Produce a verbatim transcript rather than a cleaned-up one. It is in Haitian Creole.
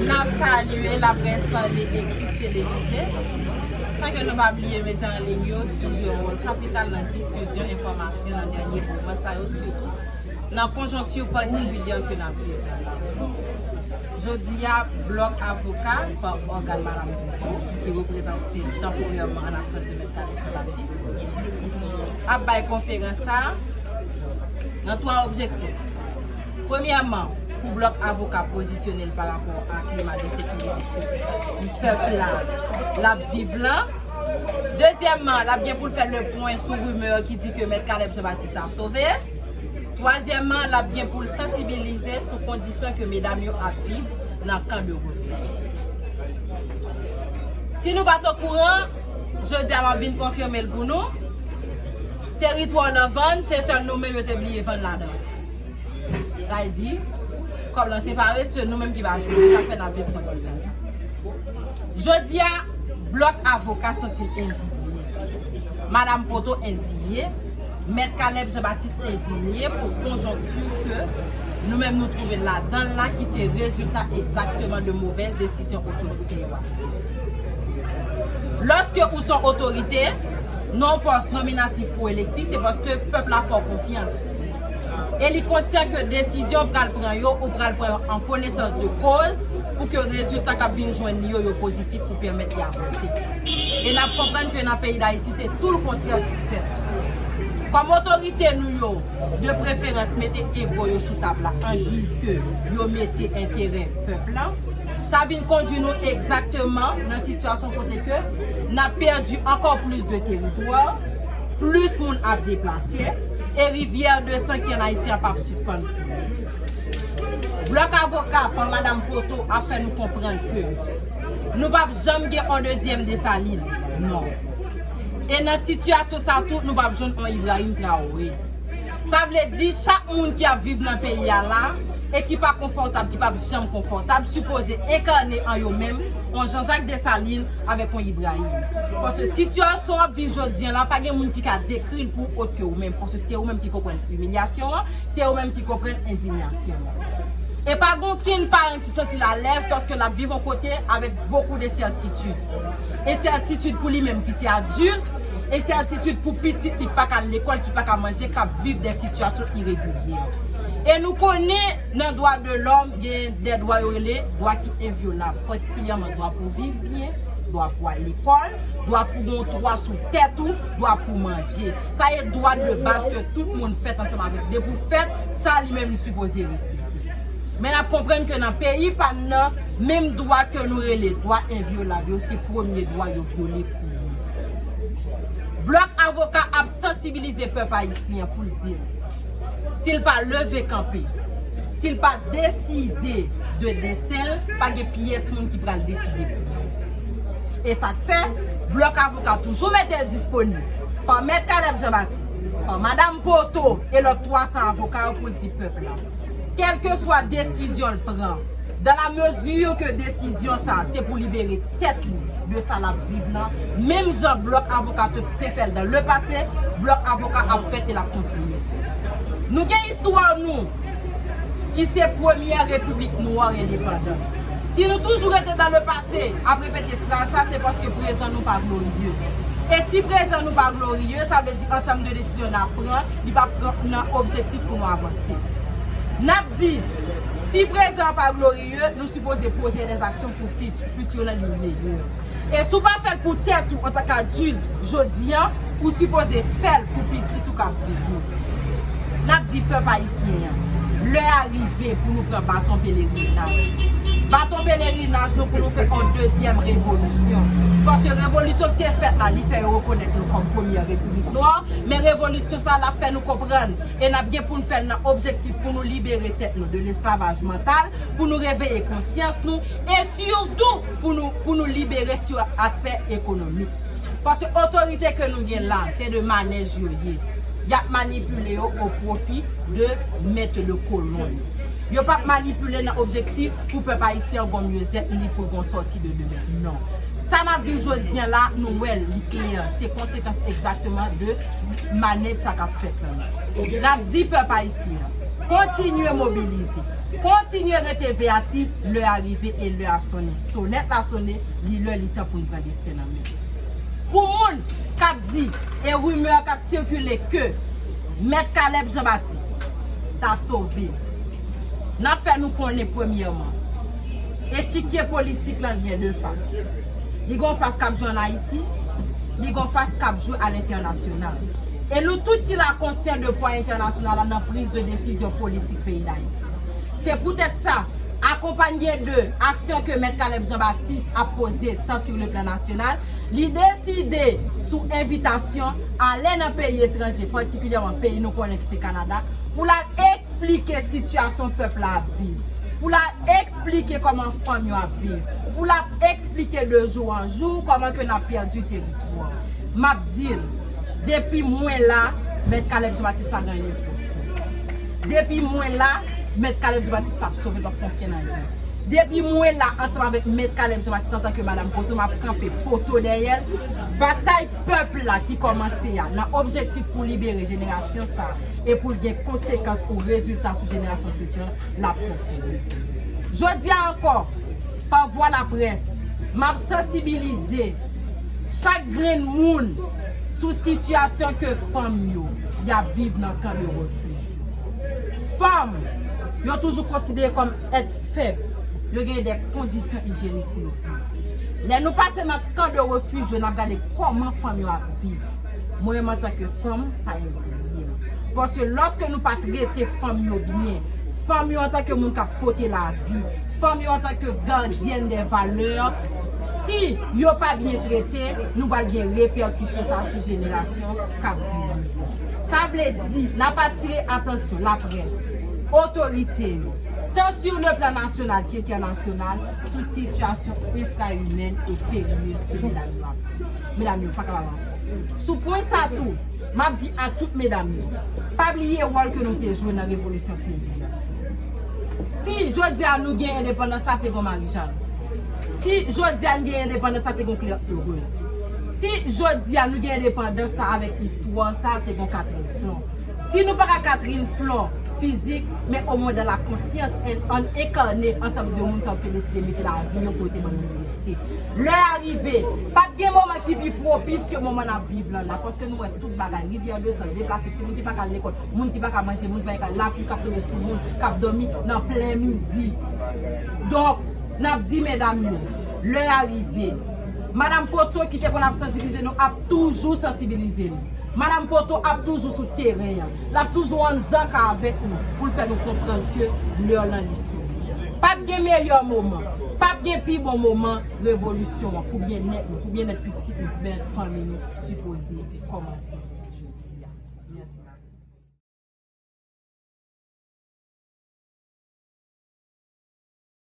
N ap salye laprès pale, ekri, televize, san ke nou pa bliye medya an liy yo ki jwe yon wòl kapital nan difizyon enfòmasyon nan dènye moman sa yo, sitou nan konjonkti patikilyè ke n ap viv la. Jodi a, Blòk Avoka, pa ògàn Madam Poto, ki reprezante tanporèman an absans de Mèt Caleb Jean Baptiste, ap bay konferans sa a nan twa objektif. Premyèman, pou Blòk Avoka pozisyone l pa rapò a klima de sekirite ke pèp la l ap viv lan. Dezyèmman, l ap gen pou l fè le pwen sou rimè ki di ke Mèt Caleb Jean Baptiste ap sove. Twazyèmman, l ap gen pou l sansibilize sou kondisyon ke medam yo ap viv nan kan de refij. Si nou pa t okouran, jodi a m ap vin konfime l pou nou. Teritwa w nan vann, se sèl nou menm yo te bliye vann ladan. Sa vle di, kòb lan separe, se nou menm ki pa jwenn li, sa k fè n ap viv kondisyon sa. Jodi a, Blòk Avoka santi l endinye. Madam Poto endinye. Mèt Caleb Jean Baptiste endinye pou konjonkti ke nou menm nou twouve n ladan l la, ki se rezilta egzakteman de movèz desizyon otorite yo a. Lòske ou se yon otorite, nan yon pòs nominatif ou elektif, se paske pèp la fè w konfyans. E li konsyan ke desizyon w pral pran yo, ou pral pran yo an konesans de koz pou ke rezilta k ap vin jwenn li yo, yo pozitif pou pèmèt li avanse. E n ap konprann ke nan peyi Dayiti, se tou lekontrè ki fèt. Kòm otorite nou yo, de preferans, mete ego yo sou tab la an giz ke yo mete enterè pèp la, sa vin kondui nou egzakteman nan sitiyasyon kote ke n ap pèdi ankò plis de teritwa, plis moun ap deplase, e rivyè de san ki ann Ayiti an p ap sispann koule. Blòk Avoka pa Madam Poto ap fè nou konprann ke nou p ap janm gen yon dezyèm Desalin. Non. E nan sitiyasyon sa tou, nou p ap jwenn yon Ibrahim Traoré. Sa vle di, chak moun ki ap viv nan peyi a la, e ki pa konfòtab, ki p ap janm konfòtab, sipoze enkane an yo menm yon Jean-Jacques Dessalines avèk yon Ibrahim. Paske sitiyasyon w ap viv jodi a la, pa gen moun ki ka dekri l pou ou òt ke ou menm. Paske se ou menm ki konprann imilyasyon an, se ou menm ki konprann endiyasyon an. E pa gen okenn paran ki santi l alèz paske l ap viv yon kote avèk bokou de sètitid. Ensètitid pou li menm ki se adilt, ensètitid pou pitit li ki pa ka al lekòl, ki pa ka manje, k ap viv de sitiyasyon iregilye. E nou konnen nan dwa de lòm gen de dwa yo rele dwa ki envyolab, patikilyèman dwa pou viv byen, dwa pou al lekòl, dwa pou gen yon twa sou tèt ou, dwa pou manje. Sa e dwa de baz ke tout moun fèt ansanm avèk. Depi w fèt, sa li menm li sipoze respekte. Men n ap konprann ke nan peyi pa n nan, menm dwa ke nou rele dwa envyolab yo, se premye dwa yo vyole pou nou. Blòk Avoka ap sansibilize pèp ayisyen an pou l di l, si l pa leve kanpe, si l pa deside de desten l, pa gen pyès moun ki pral deside pou li. E sa k fè, Blòk Avoka toujou mete l disponib pa Mèt Caleb Jean Baptiste, pa Madam Poto e lòt twa san avoka yo pou l di pèp la, kèlkeswa desizyon l pran, dans la mesure ke desizyon sa se pou libere tèt li de sa l ap viv lan, menm jan Blòk Avoka te, te fè l dans le passé, Blòk Avoka ap fè l e l ap kontinye fè. Nou gen istwa nou ki se premyè repiblik nwa endepandan. Si nou toujou rete dans le passé ap repete fraz sa, se paske prezan nou pa gloriye. E si prezan nou pa gloriye, sa vle di ansanm de desizyon n ap pran, li p ap pran nan objektif pou nou avanse. N ap di, si prezan an pa gloriye, nou sipoze poze lèzaksyon pou fiti, fiti lan li meyè. E si w pa fè l pou tèt ou antanke adilt jodi a, ou sipoze fè l pou pitit ou k ap vini. N ap di pèp ayisyen an, lè a rive pou nou pran baton pelerinaj. Baton pelerinaj nou pou nou fè yon dezyèm revolisyon. Paske revolisyon ki te fèt la, li fè yo rekonèt nou kòm premyè repiblik nwa, men revolisyon sa l ap fè nou konprann, e n ap gen pou n fè l nan objektif pou nou libere tèt nou de lesklavaj mantal, pou nou reveye konsyans nou, e sitou pou nou, pou nou libere sou aspè ekonomik. Paske otorite ke nou gen la, se de manèj yo ye. Y ap manipile yo o pwofi de mèt de kolon. Yo p ap manipile nan objektif pou pèp ayisyen an gon myezèt ni pou gon sòti de demen. Non. Sa n ap viv jodi a la, nou wè l, li klè. Se konsekans egzakteman de manèj sa k ap fèt lan. N ap di pèp ayisyen an, kontinye mobilize. Kontinye rete veyatif, lè a rive e lè a sonnen. Sonèt la sonnen, li lè li tan pou n pran desten nan men. Pou moun k ap di e rimè k ap sikile ke Mèt Caleb Jean Baptiste ta sove, n ap fè nou konnen premyèman, echikye politik lan gen de fas. Li gen yon fas k ap jwe ann Ayiti, li gen yon fas k ap jwe alentènasyonal. E nou tout ki la konsyan de pwa entènasyonal la nan priz de desizyon politik peyi Dayiti. Se poutèt sa, akonpanye de aksyon ke Mèt Caleb Jean Baptiste ap poze tan sur le plan national, li deside, sou envitasyon, ale nan peyi etranje, patikilyèman peyi nou konnen ki se Kanada, pou l al eksplike sitiyasyon pèp la ap viv, pou l al eksplike kòman fanm yo ap viv, pou l ap eksplike de jou an jou kòman ke n ap pèdi teritwa. M ap di l, depi mwen la, Mèt Caleb Jean Baptiste pa gen anyen kont mwen. Depi mwen la, Mèt Caleb Jean Baptiste p ap sove, p ap fè okenn anyen. Depi mwen la, ansanm avèk Mèt Caleb Jean Baptiste antanke madanm poto, m ap kanpe poto dèyè l. Batay pèp la ki kòmanse a, nan objektif pou libere jenerasyon sa a e pou l gen konsekans ou rezilta sou jenerasyon fiti an, l ap kontinye. Jodi a ankò, pa vwa laprès, m ap sansibilize chak grenn moun sou sitiyasyon ke fanm yo y ap viv nan kan de refij yo. Fanm yo toujou konsidere kòm èt fèb, yo gen de kondisyon ijyenik pou yo viv. Lè nou pase nan kan de refij yo, n ap gade kòman fanm yo ap viv. Mwen menm antanke fanm, sa endinye m. Paske lòske nou pa trete fanm yo byen, fanm yo antanke moun k ap pote lavi, fanm yo antanke gadyèn de valè, si yo pa byen trete, nou pral gen repèkisyon sa sou jenerasyon k ap vini. Sa vle di, n ap atire atansyon laprès, otorite yo, tan sur le plan nasyonal ki entènasyonal, sou sitiyasyon enfra-imèn e peryez ke medam yo ap, medam yo pa kapab ankò. Sou pwen sa tou, m ap di a tout medam yo, pa bliye wòl ke nou te jwe nan revolisyon peyi a. Si jodi a nou gen endepandans, sa te gon Marijàn. Si jodi a n gen endepandans, sa te gon Klè Erez. Si jodi a nou gen endepandans sa avèk istwa, sa te gon Catherine Flon. Si nou pa ka Catherine Flon fizik, men omwen dans la conscience, ann enkane ansanm de moun sa yo te deside mete lavi yo pou yo te ban nou libète. Lè a rive, p ap gen moman ki pi pwopis ke moman n ap viv lan la, paske nou wè tout bagay, rivyè de san, deplase, timoun ki pa ka al lekòl, moun ki pa ka manje, moun ki pa ka, lapli k ap tonbe sou moun, k ap dòmi nan plen midi. Donk, n ap di medam yo, lè a rive. Madanm Poto ki te konn ap sansibilize nou ap toujou sansibilize nou. Madanm Poto ap toujou sou teren an. L ap toujou anndan ka avèk nou pou l fè nou konprann ke lè lan li sove. P ap gen meyè moman, p ap gen pi bon moman revolisyon an pou byennèt nou, pou byennèt pitit nou, pou byennèt fanmi nou sipoze kòmanse jodi a. Mèsi.